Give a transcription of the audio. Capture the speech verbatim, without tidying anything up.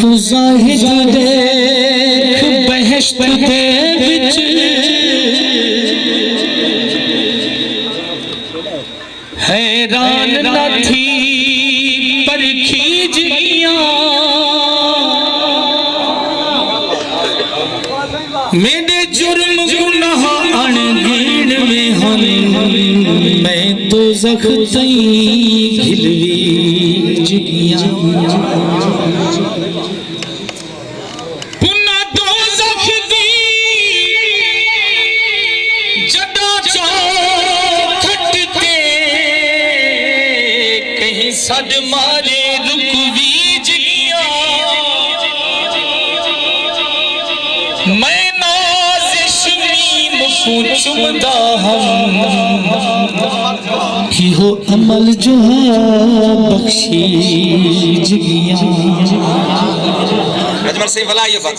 کو زاہد ݙیکھ بہشت دے وچ، حیران نہ تھی پرکھیج ڳیاں۔ میݙے جرم گناہ اݨ ڳݨوے ہن، میں دوزخ تئیں گھلویج ڳیاں۔ انہاں دوزخ دی جݙاں چوکھٹ تے کہیں سݙ مارے رکویج ڳیاں۔ میں نازش میم کوں چمدا ہم، ایہو عمل جو ہا بخشیج ڳیاں۔ اجمل سئیں، ولا اے بات۔